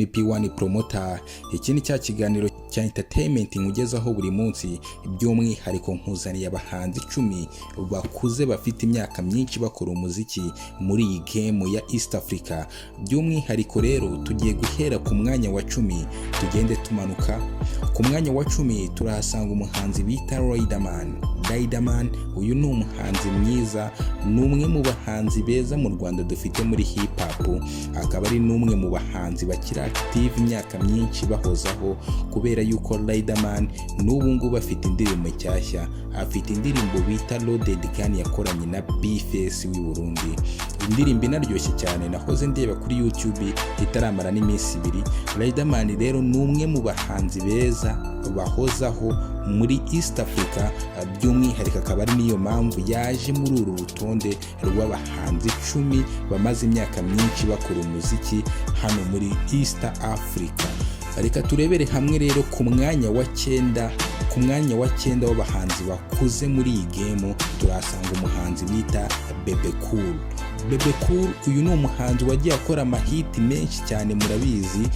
Uyu ni P1 Promoter. Iki ni cya kiganiro cya entertainment nkugezaho buri munsi. By'umwihariko nkuzaniye abahanzi 10 bakuze, bafite imyaka myinshi bakora umuziki muri iyi game ya East Africa. By'umwihariko rero tugiye guhera ku mwanya wa 10, tugende tumanuka. Ku mwanya wa 10 turahasanga umuhanzi bita Riderman. Riderman uyu ni umuhanzi mwiza, ni umwe mu bahanzi beza mu Rwanda dufite muri hip hop, akaba ari n'umwe mu bahanzi bakiri active imyaka myinshi bahozaho, kubera yuko Riderman n'ubu ngubu afite indirimbo nshyashya, afite indirimbo bita Loaded Gun yakoranye na B-Face w'i Burundi, indirimbo inaryoshye cyane nahoze ndeba kuri YouTube itaramara n'iminsi 2. Riderman rero ni umwe mu bahanzi beza bahozaho muri East Africa, by'umwihariko akaba ari niyo mpamvu yaje muri uru rutonde rw'abahanzi 10 bamaze imyaka myinshi bakora umuziki hano muri East Africa. Reka turebere hamwe rero ku mwanya wa 9. Ku mwanya wa 9 w'abahanzi bakuze muri iyi game turahasanga umuhanzi bita Bebe Cool. Bebe Cool uyu ni umuhanzi wagiye akora amahiti menshi cyane, murabizi.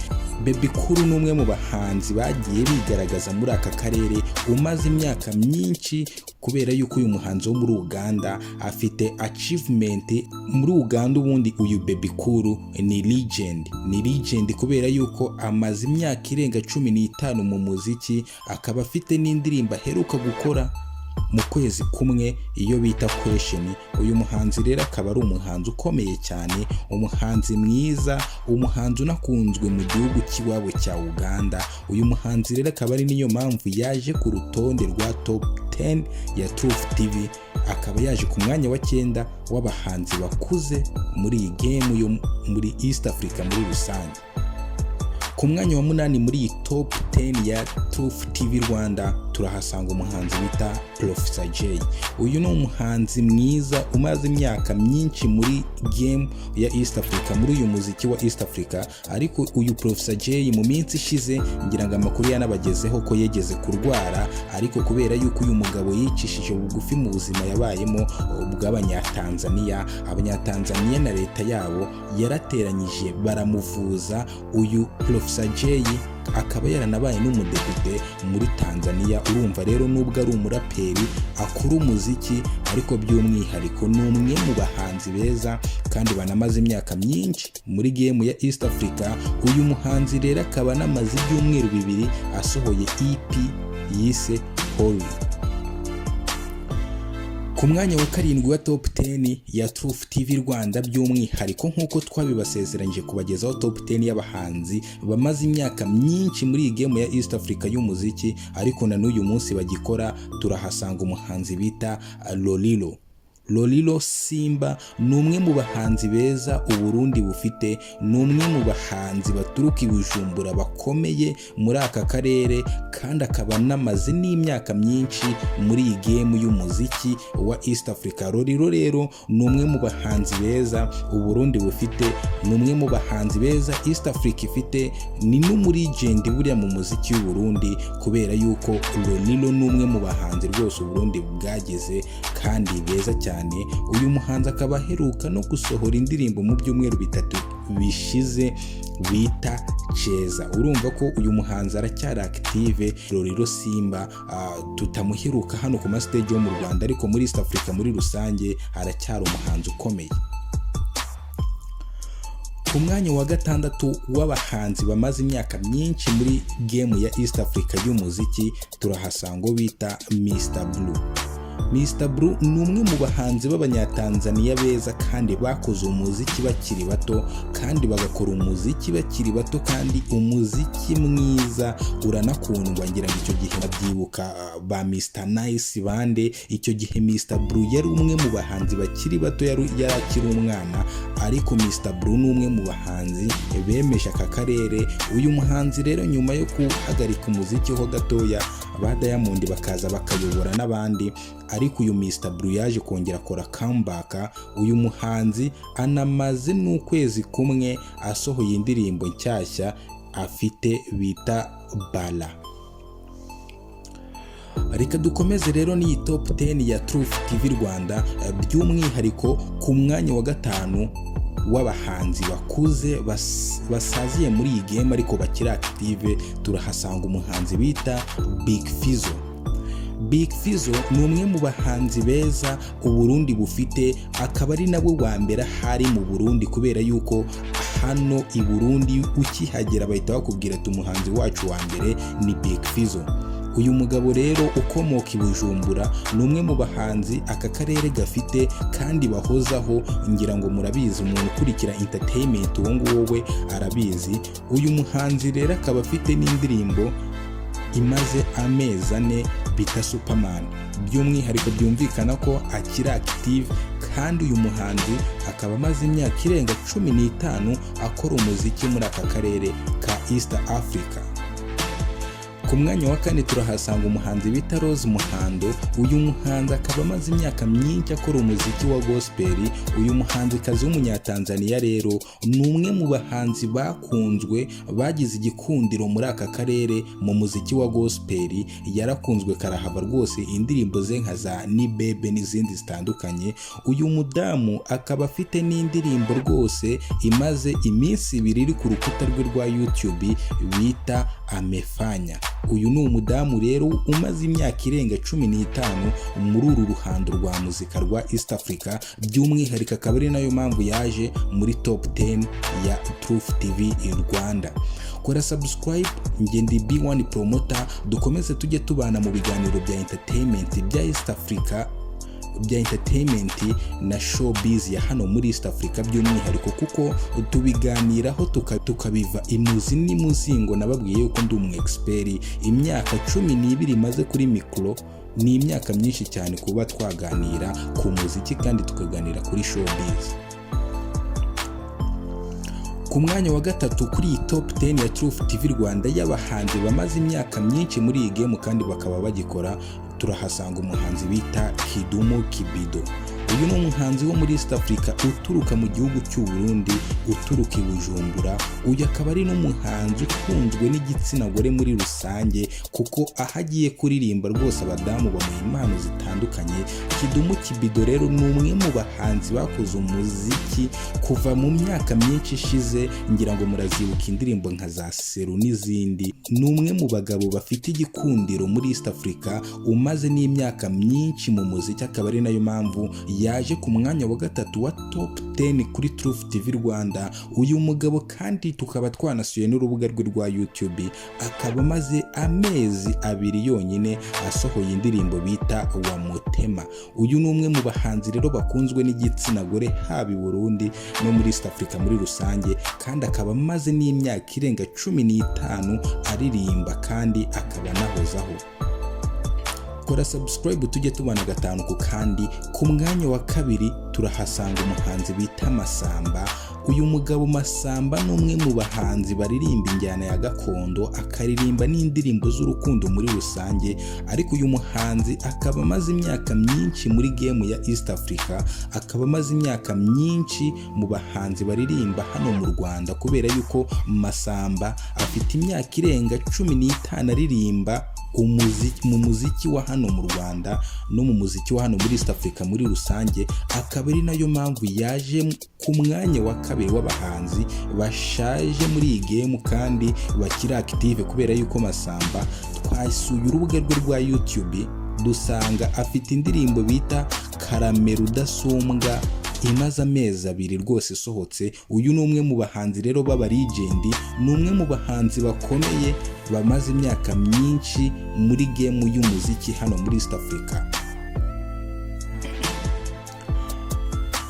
Bebe Cool ni umwe mu bahanzi bagiye bigaragaza muri aka karere, umaze imyaka myinshi, kubera yuko uyu muhanzi wo muri Uganda afite achievement muri Uganda. Ubundi uyu Bebe Cool ni legend, ni legend kubera yuko amaze imyaka irenga 15 mu muziki, akaba afite n'indirimbo aheruka gukora mu kwezi kumwe, iyo bita Question. Uyu muhanzi rero akaba ari umuhanzi ukomeye cyane, umuhanzi mwiza, umuhanzi unakunzwe mu gihugu cy'iwabo cya Uganda. Uyu muhanzi rero akaba ari niyo mpamvu yaje ku rutonde rwa top 10 ya Truth TV, akaba yaje ku mwanya wa 9 w'abahanzi bakuze muri iyi game yo muri East Africa muri rusange. Ku mwanya wa 8 muri iyi top 10 ya Truth TV Rwanda turahasanga umuhanzi bita Professor J. Uyu ni umuhanzi mwiza umaze imyaka myinshi muri game ya East Africa, muri uyu muziki wa East Africa. Ariko uyu Professor J mu minsi ishize ngira ngo amakuru yanabagezeho ko yegeze kurwara, ariko kubera yuko uyu mugabo yicishije bugufi mu buzima yabayemo bw'Abanyatanzaniya, Abanyatanzaniya na leta yabo yarateranyije baramuvuza. Uyu Professor J akaba yaranabaye n'umudepite muri Tanzania. Urumva rero, nubwo ari umuraperi akora umuziki, ariko by'umwihariko ni umwe mu bahanzi beza kandi banamaze imyaka myinshi muri game ya East Africa. Uyu muhanzi rero akaba anamaze ibyumweru 2 asohoye EP yise Holy. Ku mwanya wa 7 wa top 10 ya Truth TV Rwanda, by'umwihariko nk'uko twabibasezeranyije kubagezaho top 10 y'abahanzi bamaze imyaka myinshi muri iyi game ya East Africa y'umuziki, ariko na n'uyu munsi bagikora, turahasanga umuhanzi bita Lolilo. Lolilo Simba ni umwe mu bahanzi beza Uburundi bufite, ni umwe mu bahanzi baturuka i Bujumbura bakomeye muri aka karere, kandi akaba anamaze n'imyaka myinshi muri iyi game y'umuziki wa East Africa. Lolilo rero ni umwe mu bahanzi beza Uburundi bufite, ni umwe mu bahanzi beza East Africa ifite, ni n'umulegend buriya mu muziki w'u Burundi, kubera yuko Lolilo ni umwe mu bahanzi rwose Uburundi bwageze kandi beza cyane. Uyu muhanzi akaba aheruka no gusohora indirimbo mu byumweru 3 bishize bita Ceza. Urumva ko uyu muhanzi aracyari active. Lolilo Simba tutamuheruka hano ku mastage yo mu Rwanda, ariko muri East Africa muri rusange aracyari umuhanzi ukomeye. Ku mwanya wa 6 w'abahanzi bamaze imyaka myinshi muri game ya East Africa y'umuziki turahasanga uwo bita Mr Blue. Mr Blue ni umwe mu bahanzi b'Abanyatanzaniya beza kandi bakoze umuziki bakiri bato, kandi bagakora umuziki bakiri bato, kandi umuziki mwiza uranakundwa. Ngira ngo icyo gihe babyibuka ba Mr Nice bande. Icyo gihe Mr Blue yari umwe mu bahanzi bakiri bato, yari akiri umwana, ariko Mr Blue ni umwe mu bahanzi bemeje aka karere. Uyu muhanzi rero nyuma yo guhagarika umuziki ho gatoya, ba Diamond bakaza bakayobora n'abandi, ariko uyu Mr Blue yaje kongera akora comeback. Uyu muhanzi anamaze n'ukwezi kumwe asohoye indirimbo nshyashya afite bita Bala. Reka dukomeze rero n'iyi top 10 ya Truth TV Rwanda. By'umwihariko ku mwanya wa 5 w'abahanzi bakuze basaziye muri iyi game ariko bakiri active, turahasanga umuhanzi bita Big Fizzo. Big Fizzo ni umwe mu bahanzi beza Uburundi bufite, akaba ari nawe wa mbere ahari mu Burundi, kubera yuko hano i Burundi ukihagera bahita bakubwira ati: "Umuhanzi wacu wa mbere ni Big Fizzo." Uyu mugabo rero ukomoka i Bujumbura ni umwe mu bahanzi aka karere gafite kandi bahozaho. Ngira ngo murabizi, umuntu ukurikira entertainment uwo nguwo we arabizi. Uyu muhanzi rero akaba afite n'indirimbo imaze amezi 4 bita Superman. By'umwihariko byumvikana ko akiri active, kandi uyu muhanzi akaba amaze imyaka irenga 15 akora umuziki muri aka karere ka East Africa. Ku mwanya wa kane turahasanga umuhanzi bita Rose Muhando. Uyu muhanzi akaba amaze imyaka myinshi akora umuziki wa gospel. Uyu muhanzikazi w'Umunyatanzaniya rero ni umwe mu bahanzi bakunzwe, bagize igikundiro muri aka karere mu muziki wa gospel. Yarakunzwe karahava rwose, indirimbo ze nka za Nibebe n'izindi zitandukanye. Uyu mudamu akaba afite n'indirimbo rwose imaze iminsi 2 iri ku rukuta rwe rwa YouTube bita Amefanya. Uyu ni umudamu rero umaze imyaka irenga 15 muri uru ruhando rwa muzika rwa East Africa, by'umwihariko akaba ari nayo mpamvu yaje muri top 10 ya Truth TV Rwanda. Kora subscribe, njye ndi B1 Promoter, dukomeze tujye tubana mu biganiro bya entertainment bya East Africa, bya entertainment na showbiz ya hano muri East Africa by'umwihariko, kuko tubiganiraho tukabiva imuzi n'imuzingo. Nababwiye yuko ndi umu expert. Imyaka 12 maze kuri mikoro ni imyaka myinshi cyane kuba twaganira ku muziki kandi tukaganira kuri showbiz. Ku mwanya wa gatatu kuri iyi top 10 ya Truth TV Rwanda y'abahanzi bamaze imyaka myinshi muri iyi game kandi bakaba bagikora, turahasanga umuhanzi bita Kidumu Kibido. Uyu ni umuhanzi wo muri East Africa uturuka mu gihugu cy'u Burundi, uturuka i Bujumbura. Uyu akaba ari n'umuhanzi ukunzwe n'igitsina gore muri rusange, kuko aho agiye kuririmba rwose abadamu bamuha impano zitandukanye. Kidumu Kibido rero ni umwe mu bahanzi bakoze umuziki kuva mu myaka myinshi ishize. Ngira ngo murazibuka indirimbo nka za Seru n'izindi. Ni umwe mu bagabo bafite igikundiro muri East Africa, umaze n'imyaka myinshi mu muziki, akaba ari nayo mpamvu yaje ku mwanya wa gatatu wa top 10 kuri Truth TV Rwanda. Uyu mugabo kandi tukaba twanasuye n'urubuga rwe rwa YouTube, akaba amaze amezi 2 yonyine asohoye indirimbo bita Wamutema. Uyu ni umwe mu bahanzi rero bakunzwe n'igitsina gore haba i Burundi no muri East Africa muri rusange, kandi akaba amaze n'imyaka irenga 15 aririmba kandi akaba anahozaho. Kora subscribe tujye tubana gatanu ku kandi. Ku mwanya wa kabiri turahasanga umuhanzi bita Masamba. Uyu mugabo Masamba ni umwe mu bahanzi baririmba injyana ya gakondo, akaririmba n'indirimbo z'urukundo muri rusange. Ariko uyu muhanzi akaba amaze imyaka myinshi muri game ya East Africa, akaba amaze imyaka myinshi mu bahanzi baririmba hano mu Rwanda, kubera yuko Masamba afite imyaka irenga 15 aririmba mu muziki wa hano mu Rwanda no mu muziki wa hano muri East Africa muri rusange, akaba ari nayo mpamvu yaje ku mwanya wa kabiri w'abahanzi bashaje muri iyi game kandi bakiri active, kubera yuko Masamba twasuye urubuga rwe rwa YouTube dusanga afite indirimbo bita Karamera Udasumbwa imaze amezi 2 rwose isohotse. Uyu ni umwe mu bahanzi rero b'aba legend, ni umwe mu bahanzi bakomeye bamaze imyaka myinshi muri game y'umuziki hano muri East Africa.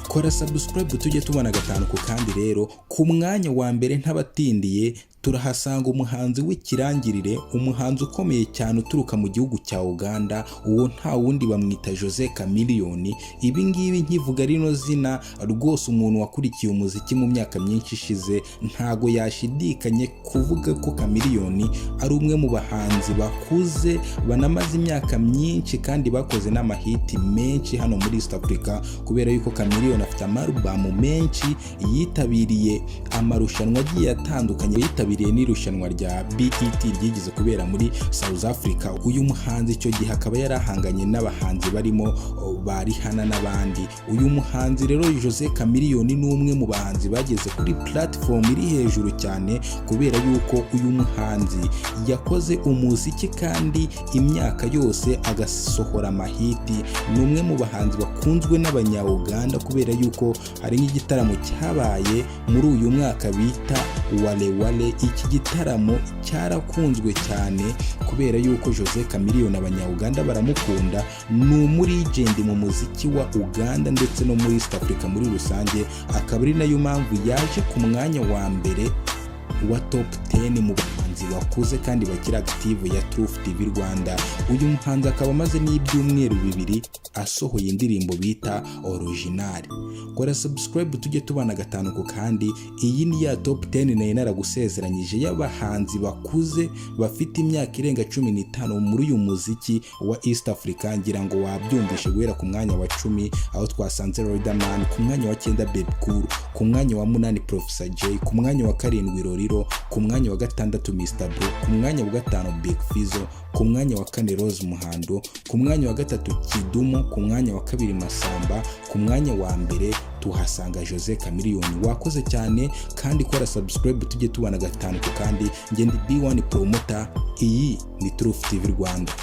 Kora subscribe tujye tubona gatanu ku kandi. Rero ku mwanya wa mbere, ntabatindiye, turahasanga umuhanzi w'ikirangirire, umuhanzi ukomeye cyane uturuka mu gihugu cya Uganda. Uwo nta wundi, bamwita Jose Chameleone. Ibi ngibi nkivuga rino zina rwose, umuntu wakurikiye umuziki mu myaka myinshi ishize ntago yashidikanye kuvuga ko Chameleone ari umwe mu bahanzi bakuze banamaze imyaka myinshi kandi bakoze n'amahiti menshi hano muri East Africa, kubera yuko Chameleone afite amarubamu menshi, yitabiriye amarushanwa agiye atandukanye, yitabiriye Yitabiriye n'irushanwa rya BET ryigeze kubera muri South Africa. Uyu muhanzi icyo gihe akaba yarahanganye n'abahanzi barimo ba Rihanna n'abandi. Uyu muhanzi rero Jose Chameleone ni umwe mu bahanzi bageze kuri platform iri hejuru cyane, kubera yuko uyu muhanzi yakoze umuziki kandi imyaka yose agasohora amahiti. Ni umwe mu bahanzi bakunzwe n'Abanya-Uganda, kubera yuko hari nk'igitaramo cyabaye muri uyu mwaka bita Wale Wale. Iki gitaramo cyarakunzwe cyane kubera yuko Jose Chameleone Abanya-Uganda baramukunda. Ni umulegend mu muziki wa Uganda ndetse no muri East Africa muri rusange, akaba ari nayo mpamvu yaje ku mwanya wa mbere wa top 10 mu bahanzi bakuze kandi bakiri active ya Truth TV Rwanda. Uyu muhanzi akaba amaze n'ibyumweru 2 asohoye indirimbo bita Original. Kora subscribe tujye tubana gatanu ku kandi. Iyi ni ya top 10 nari naragusezeranyije y'abahanzi bakuze bafite imyaka irenga 15 muri uyu muziki wa East Africa. Ngira ngo wabyumvishe guhera ku mwanya wa 10 aho twasanze Riderman, ku mwanya wa 9 Bebe Cool, ku mwanya wa 8 Professor Jay, ku mwanya wa 7 Lolilo, ku mwanya wa 6 Mr Blue, ku mwanya wa 5 Big Fizzo, ku mwanya wa 4 Rose Muhando, ku mwanya wa 3 Kidumu, ku mwanya wa 2 Masamba, ku mwanya wa 1 tuhasanga Jose Chameleone. Wakoze cyane kandi kora subscribe tujye tubana gatanu ku kandi. Njye ndi B1 Promoter, iyi ni Truth TV Rwanda.